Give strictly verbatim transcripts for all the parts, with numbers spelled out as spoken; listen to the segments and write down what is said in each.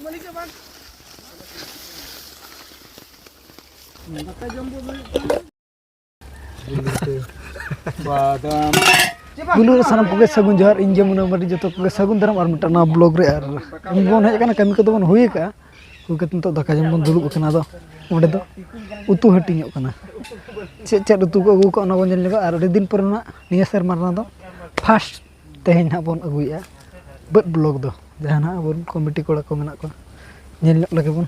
ᱢᱟᱹᱞᱤᱠ ᱵᱟᱝ᱾ ᱫᱟᱠᱟ ᱡᱚᱢ ᱵᱚ ᱦᱩᱭᱩᱜ ᱠᱟᱱᱟ᱾ ᱵᱟᱫᱟᱢ᱾ ᱯᱩᱭᱞᱩ ᱨᱮ ᱥᱟᱱᱟᱢ ᱠᱚᱜᱮ ᱥᱟᱹᱜᱩᱱ ᱡᱚᱦᱟᱨ, ᱤᱧ ᱡᱮᱢᱚᱱ ᱢᱟᱹᱨᱰᱤ, ᱡᱚᱛᱚ ᱠᱚᱜᱮ ᱥᱟᱹᱜᱩᱱ ᱫᱟᱨᱟᱢ ᱟᱨ ᱢᱤᱫᱴᱟᱝ ᱱᱟᱣᱟ ᱵᱞᱚᱜ ᱨᱮ᱾ ᱟᱨ ᱠᱟᱹᱢᱤ ᱵᱚᱱ ᱦᱮᱡ ᱟᱠᱟᱱᱟ, ᱠᱟᱹᱢᱤ ᱠᱚᱫᱚ ᱵᱚᱱ ᱦᱩᱭ ᱟᱠᱟᱜᱼᱟ, ᱦᱩᱭ ᱠᱟᱛᱮ ᱱᱤᱛᱚᱜ ᱫᱟᱠᱟ ᱡᱚᱢ ᱵᱚᱱ ᱫᱩᱲᱩᱵ ᱟᱠᱟᱱᱟ᱾ ᱟᱫᱚ ᱚᱸᱰᱮ ᱫᱚ ᱩᱛᱩ ᱦᱟᱹᱴᱤᱧᱚᱜ ᱠᱟᱱᱟ᱾ ᱪᱮᱫ ᱪᱮᱫ ᱩᱛᱩ ᱠᱚ ᱟᱹᱜᱩ ᱠᱟᱜᱼᱟ, ᱚᱱᱟ ᱵᱚᱱ ᱧᱮᱞ ᱧᱚᱜᱟ᱾ ᱟᱨ ᱟᱹᱰᱤ ᱫᱤᱱ ᱯᱚᱨᱮ ᱨᱮᱱᱟᱜ, ᱱᱤᱭᱟᱹ ᱥᱮᱨᱢᱟ ᱨᱮᱱᱟᱜ ᱫᱚ ᱯᱷᱟᱥᱴ ᱛᱮᱦᱮᱧ ᱱᱟᱦᱟᱜ ᱵᱚᱱ ᱟᱹᱜᱩᱭᱮᱫᱼᱟ ᱵᱟᱹᱫᱽ ᱵᱞᱚᱜ ᱫᱚ, ᱡᱟᱦᱟᱸ ᱱᱟᱦᱟᱜ ᱟᱵᱚᱨᱮᱱ ᱠᱚᱢᱤᱴᱤ ᱠᱚᱲᱟ ᱠᱚ ᱢᱮᱱᱟᱜ ᱠᱚᱣᱟ, ᱧᱮᱞ ᱧᱚᱜ ᱞᱮᱜᱮ ᱵᱚᱱ᱾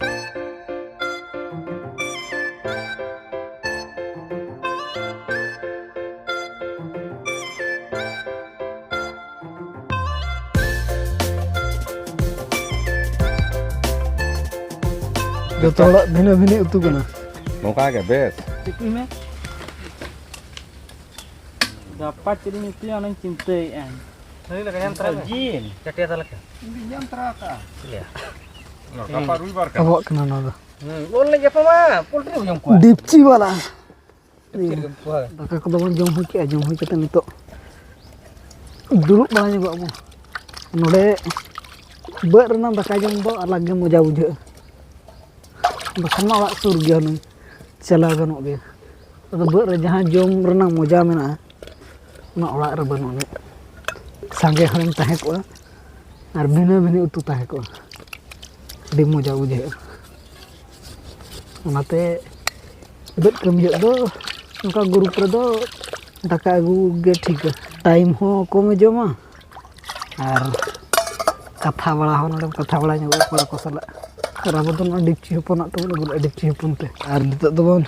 ᱡᱚᱛᱚ ᱦᱚᱲᱟᱜ ᱵᱷᱤᱱᱟᱹ ᱵᱷᱤᱱᱟᱹ ᱩᱛᱩ ᱠᱟᱱᱟ᱾ ᱱᱚᱝᱠᱟ ᱜᱮ ᱵᱮᱥ᱾ ᱪᱤᱠᱟᱹᱭ ᱢᱮ᱾ ᱜᱟᱯᱟ ᱪᱮᱫ ᱤᱧ ᱩᱛᱩᱭᱟ ᱚᱱᱟᱧ ᱪᱤᱱᱛᱟᱹᱭᱮᱫᱼᱟ᱾ ᱡᱤᱞ᱾ ᱪᱟᱹᱴᱤᱭᱟ ᱛᱟᱦᱞᱮ ᱠᱷᱟᱱ᱾ ᱤᱧ ᱫᱩᱧ ᱡᱚᱢ ᱛᱚᱨᱟ ᱟᱠᱟᱜᱼᱟ᱾ ᱪᱮᱫ ᱞᱟᱹᱭᱟ? ᱜᱟᱯᱟ ᱨᱚᱵᱤᱵᱟᱨ ᱠᱟᱱᱟ᱾ ᱟᱵᱚᱣᱟᱜ ᱠᱟᱱᱟ ᱱᱚᱣᱟ ᱫᱚ᱾ ᱦᱩᱸ, ᱵᱚᱞ ᱞᱮ ᱧᱟᱯᱟᱢᱟ, ᱯᱳᱞᱴᱨᱤ ᱵᱚ ᱡᱚᱢ ᱠᱚᱣᱟ᱾ ᱰᱤᱯᱪᱤ ᱵᱟᱞᱟ᱾ ᱪᱮᱫ ᱞᱮᱠᱟ ᱯᱚᱦᱟ? ᱫᱟᱠᱟ ᱠᱚᱫᱚ ᱵᱚᱱ ᱡᱚᱢ ᱦᱩᱭ ᱠᱮᱜᱼᱟ, ᱡᱚᱢ ᱦᱩᱭ ᱠᱟᱛᱮ ᱱᱤᱛᱚᱜ ᱫᱩᱲᱩᱵ ᱵᱟᱲᱟ ᱧᱚᱜᱚᱜ ᱟᱵᱚᱱ᱾ ᱱᱚᱰᱮ ᱵᱟᱹᱫᱽ ᱨᱮᱱᱟᱜ ᱫᱟᱠᱟ ᱡᱚᱢ ᱫᱚ ᱟᱞᱟᱜᱽ ᱜᱮ ᱢᱚᱡᱟ ᱵᱩᱡᱷᱟᱹᱜᱼᱟ, ᱵᱟᱠᱷᱟᱱ ᱢᱟ ᱚᱲᱟᱜ ᱥᱩᱨ ᱜᱮᱭᱟ, ᱦᱩᱱᱟᱹᱝ ᱪᱟᱞᱟᱣ ᱜᱟᱱᱚᱜ ᱜᱮᱭᱟ᱾ ᱟᱫᱚ ᱵᱟᱹᱫᱽ ᱨᱮ ᱡᱟᱦᱟᱸ ᱡᱚᱢ ᱨᱮᱱᱟᱜ ᱢᱚᱡᱟ ᱢᱮᱱᱟᱜᱼᱟ, ᱚᱱᱟ ᱚᱲᱟᱜ ᱨᱮ ᱵᱟᱹᱱᱩᱜ ᱟᱹᱱᱤᱡ᱾ ᱥᱟᱸᱜᱮ ᱦᱚᱲᱮᱢ ᱛᱟᱦᱮᱸ ᱠᱚᱜᱼᱟ ᱟᱨ ᱵᱷᱤᱱᱟᱹ ᱵᱷᱤᱱᱟᱹ ᱩᱛᱩ ᱛᱟᱦᱮᱸ ᱠᱚᱜᱼᱟ, ᱟᱹᱰᱤ ᱢᱚᱡᱟ ᱵᱩᱡᱷᱟᱹᱜᱼᱟ᱾ ᱚᱱᱟᱛᱮ ᱵᱟᱹᱫᱽ ᱠᱟᱹᱢᱤ ᱡᱚᱦᱚᱜ ᱫᱚ ᱱᱚᱝᱠᱟ ᱜᱨᱩᱯ ᱨᱮᱫᱚ ᱫᱟᱠᱟ ᱟᱹᱜᱩ ᱜᱮ ᱴᱷᱤᱠᱟ᱾ ᱴᱟᱭᱤᱢ ᱦᱚᱸ ᱠᱚᱢᱮ ᱡᱚᱢᱟ ᱟᱨ ᱠᱟᱛᱷᱟ ᱵᱟᱲᱟ ᱦᱚᱸ ᱱᱚᱰᱮᱢ ᱠᱟᱛᱷᱟ ᱵᱟᱲᱟ ᱧᱚᱜᱚᱜᱼᱟ ᱠᱚᱲᱟ ᱠᱚ ᱥᱟᱞᱟᱜ᱾ ᱟᱨ ᱟᱵᱚ ᱫᱚ ᱱᱚᱣᱟ ᱰᱤᱯᱪᱤ ᱦᱚᱯᱚᱱᱟᱜ ᱛᱟᱵᱚᱱ, ᱟᱵᱚ ᱫᱚ ᱰᱤᱯᱪᱤ ᱦᱚᱯᱚᱱ ᱛᱮ᱾ ᱟᱨ ᱱᱤᱛᱚᱜ ᱫᱚᱵᱚᱱ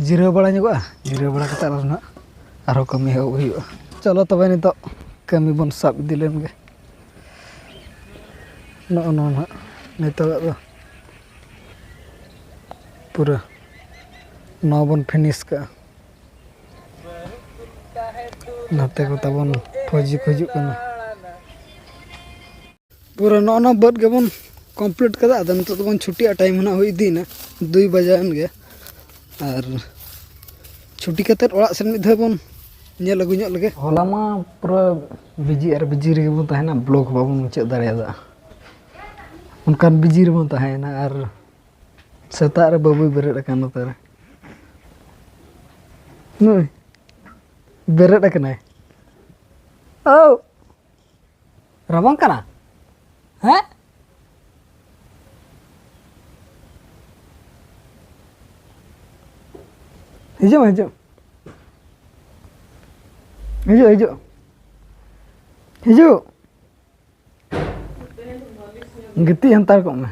ᱡᱤᱨᱟᱹᱣ ᱵᱟᱲᱟ ᱧᱚᱜᱚᱜᱼᱟ, ᱡᱤᱨᱟᱹᱣ ᱵᱟᱲᱟ ᱠᱟᱛᱮ ᱟᱨᱦᱚᱸ ᱱᱟᱦᱟᱜ ᱟᱨᱦᱚᱸ ᱠᱟᱹᱢᱤ ᱮᱦᱚᱵ ᱦᱩᱭᱩᱜᱼᱟ᱾ ᱪᱚᱞᱚ ᱛᱚᱵᱮ ᱱᱤᱛᱚᱜ ᱠᱟᱹᱢᱤ ᱵᱚᱱ ᱥᱟᱵ ᱤᱫᱤ ᱞᱮᱱ ᱜᱮ᱾ ᱱᱚᱜᱼᱚ ᱱᱚᱣᱟ ᱱᱟᱦᱟᱜ ᱱᱤᱛᱚᱜᱟᱜ ᱫᱚ ᱯᱩᱨᱟᱹ ᱱᱚᱣᱟ ᱵᱚᱱ ᱯᱷᱤᱱᱤᱥ ᱠᱟᱜᱼᱟ᱾ ᱱᱟᱛᱮ ᱠᱚ ᱛᱟᱵᱚᱱ ᱯᱷᱚᱡᱤ ᱠᱚ ᱦᱤᱡᱩᱜ ᱠᱟᱱᱟ᱾ ᱯᱩᱨᱟᱹ ᱱᱚᱜᱼᱚ ᱱᱚᱣᱟ ᱵᱟᱹᱫᱽ ᱜᱮᱵᱚᱱ ᱠᱚᱢᱯᱞᱤᱴ ᱠᱟᱫᱟ᱾ ᱟᱫᱚ ᱱᱤᱛᱚᱜ ᱫᱚᱵᱚᱱ ᱪᱷᱩᱴᱤᱜᱼᱟ, ᱴᱟᱭᱤᱢ ᱦᱚᱸ ᱱᱟᱜ ᱦᱩᱭ ᱤᱫᱤᱭᱮᱱᱟ, ᱫᱩᱭ ᱵᱟᱡᱟᱣᱮᱱ ᱜᱮ᱾ ᱟᱨ ᱪᱷᱩᱴᱤ ᱠᱟᱛᱮᱫ ᱚᱲᱟᱜ ᱥᱮᱱ ᱢᱤᱫ ᱫᱷᱟᱣ ᱵᱚᱱ ᱧᱮᱞ ᱟᱹᱜᱩ ᱧᱚᱜ ᱞᱮᱜᱮ᱾ ᱦᱚᱞᱟ ᱢᱟ ᱯᱩᱨᱟᱹ ᱵᱤᱡᱤ ᱟᱨ ᱵᱤᱡᱤ ᱨᱮᱜᱮ ᱵᱚᱱ ᱛᱟᱦᱮᱱᱟ, ᱵᱞᱚᱜ ᱵᱟᱵᱚᱱ ᱢᱩᱪᱟᱹᱫ ᱫᱟᱲᱮᱭᱟᱫᱟ᱾ ᱚᱱᱠᱟᱱ ᱵᱤᱡᱤ ᱨᱮᱵᱚᱱ ᱛᱟᱦᱮᱸᱭᱮᱱᱟ᱾ ᱟᱨ ᱥᱮᱛᱟᱜ ᱨᱮ ᱵᱟᱹᱵᱩᱭ ᱵᱮᱨᱮᱫ ᱟᱠᱟᱱ ᱱᱚᱛᱮ ᱨᱮ᱾ ᱱᱩᱭ ᱵᱮᱨᱮᱫ ᱟᱠᱟᱱᱟᱭ᱾ ᱳ! ᱨᱟᱵᱟᱝ ᱠᱟᱱᱟ? ᱦᱮᱸ? ᱦᱤᱡᱩᱜ ᱢᱮ, ᱦᱤᱡᱩᱜ᱾ ᱦᱤᱡᱩᱜ, ᱦᱤᱡᱩᱜ᱾ ᱦᱤᱡᱩᱜ᱾ ᱜᱤᱛᱤᱡ ᱦᱟᱱᱛᱟᱲ ᱠᱚᱜ ᱢᱮ᱾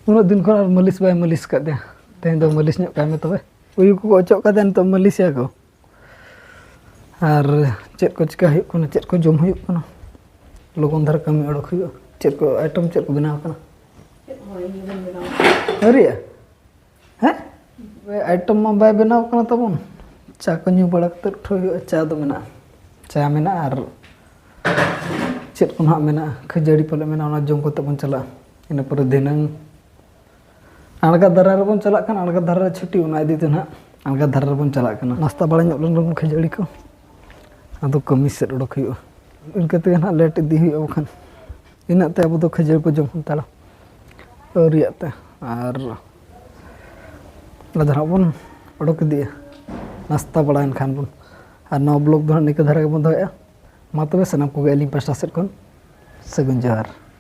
ᱩᱱᱟᱹᱜ ᱫᱤᱱ ᱠᱷᱚᱱ ᱟᱨ ᱢᱟᱹᱞᱤᱥ ᱵᱟᱭ ᱢᱟᱹᱞᱤᱥ ᱠᱟᱫ ᱫᱮᱭᱟ᱾ ᱛᱮᱦᱮᱧ ᱫᱚ ᱢᱟᱹᱞᱤᱥ ᱧᱚᱜ ᱠᱟᱭ ᱢᱮ ᱛᱚᱵᱮ᱾ ᱩᱭᱩ ᱠᱚᱠᱚ ᱚᱪᱚᱜ ᱠᱟᱫᱮᱭᱟ, ᱱᱤᱛᱚᱜ ᱢᱟᱹᱞᱤᱥ ᱮᱭᱟ ᱠᱚ᱾ ᱟᱨ ᱪᱮᱫ ᱠᱚ ᱪᱤᱠᱟ ᱦᱩᱭᱩᱜ ᱠᱟᱱᱟ, ᱪᱮᱫ ᱠᱚ ᱡᱚᱢ ᱦᱩᱭᱩᱜ ᱠᱟᱱᱟ, ᱞᱚᱜᱚᱱ ᱫᱷᱟᱨᱟ ᱠᱟᱹᱢᱤ ᱚᱰᱚᱠ ᱦᱩᱭᱩᱜᱼᱟ᱾ ᱪᱮᱫ ᱠᱚ item ᱪᱮᱫ ᱠᱚ ᱵᱮᱱᱟᱣ ᱠᱟᱱᱟ? ᱪᱮᱫ ᱦᱚᱸ ᱤᱧ ᱜᱮ ᱵᱟᱹᱧ ᱵᱮᱱᱟᱣ ᱠᱟᱫᱟ᱾ ᱟᱹᱣᱨᱤᱭᱟ? ᱦᱮᱸ? ᱤtem ᱢᱟ ᱵᱟᱭ ᱵᱮᱱᱟᱣ ᱠᱟᱱᱟ ᱛᱟᱵᱚᱱ᱾ ᱪᱟ ᱠᱚ ᱧᱩ ᱵᱟᱲᱟ ᱠᱟᱛᱮ ᱩᱴᱷᱟᱹᱣ ᱦᱩᱭᱩᱜᱼᱟ᱾ ᱪᱟ ᱫᱚ ᱢᱮᱱᱟᱜᱼᱟ, ᱪᱟ ᱢᱮᱱᱟᱜᱼᱟ ᱟᱨ ᱪᱮᱫ ᱠᱚ ᱱᱟᱦᱟᱜ ᱢᱮᱱᱟᱜᱼᱟ, ᱠᱷᱟᱹᱡᱟᱹᱲᱤ ᱯᱟᱞᱮ ᱢᱮᱱᱟᱜᱼᱟ, ᱚᱱᱟ ᱡᱚᱢ ᱠᱟᱛᱮ ᱵᱚᱱ ᱪᱟᱞᱟᱜᱼᱟ᱾ ᱤᱱᱟᱹ ᱯᱚᱨᱮ ᱫᱷᱤᱱᱟᱹᱝ ᱟᱬᱜᱟ ᱫᱷᱟᱨᱟ ᱨᱮᱵᱚᱱ ᱪᱟᱞᱟᱜ ᱠᱟᱱᱟ, ᱟᱬᱜᱟ ᱫᱷᱟᱨᱟ ᱨᱮ ᱪᱷᱩᱴᱤ, ᱚᱱᱟ ᱤᱫᱤ ᱛᱮ ᱱᱟᱦᱟᱜ ᱟᱬᱜᱟ ᱫᱷᱟᱨᱟ ᱨᱮᱵᱚᱱ ᱪᱟᱞᱟᱜ ᱠᱟᱱᱟ᱾ ᱱᱟᱥᱛᱟ ᱵᱟᱲᱟ ᱧᱚᱜ ᱞᱮᱱ ᱜᱮᱵᱚᱱ ᱠᱷᱟᱹᱡᱟᱹᱲᱤ ᱠᱚ, ᱟᱫᱚ ᱠᱟᱹᱢᱤ ᱥᱮᱫ ᱚᱰᱚᱠ ᱦᱩᱭᱩᱜᱼᱟ᱾ ᱤᱱᱠᱟᱹ ᱛᱮᱜᱮ ᱱᱟᱦᱟᱜ late ᱤᱫᱤ ᱦᱩᱭᱩᱜᱼᱟ, ᱵᱟᱠᱷᱟᱱ ᱤᱱᱟᱹᱜ ᱛᱮ ᱟᱵᱚ ᱫᱚ ᱠᱷᱟᱹᱡᱟᱹᱲᱤ ᱠᱚ ᱡᱚᱢ ᱦᱟᱛᱟᱲᱟ ᱟᱹᱣᱨᱤᱭᱟᱜ ᱛᱮ᱾ ᱟᱨ ᱟᱫᱚ ᱱᱟᱦᱟᱜ ᱵᱚᱱ ᱚᱰᱚᱠ ᱤᱫᱤᱜᱼᱟ, ᱱᱟᱥᱛᱟ ᱵᱟᱲᱟᱭᱮᱱ ᱠᱷᱟᱱ ᱵᱚᱱ᱾ ᱟᱨ ᱱᱚᱣᱟ vlog ᱫᱚ ᱱᱟᱦᱟᱜ ᱱᱤᱝᱠᱟᱹ ᱫᱷᱟᱨᱟ ᱜᱮᱵᱚᱱ ᱫᱚᱦᱚᱭᱟ᱾ ᱢᱟ ᱛᱚᱵᱮ ᱥᱟᱱᱟᱢ ᱠᱚᱜᱮ ᱟᱹᱞᱤᱧ ᱯᱟᱥᱴᱟ ᱥᱮᱫ ᱠᱷᱚᱱ ᱥᱟᱹᱜᱩᱱ ᱡᱚᱦᱟᱨ᱾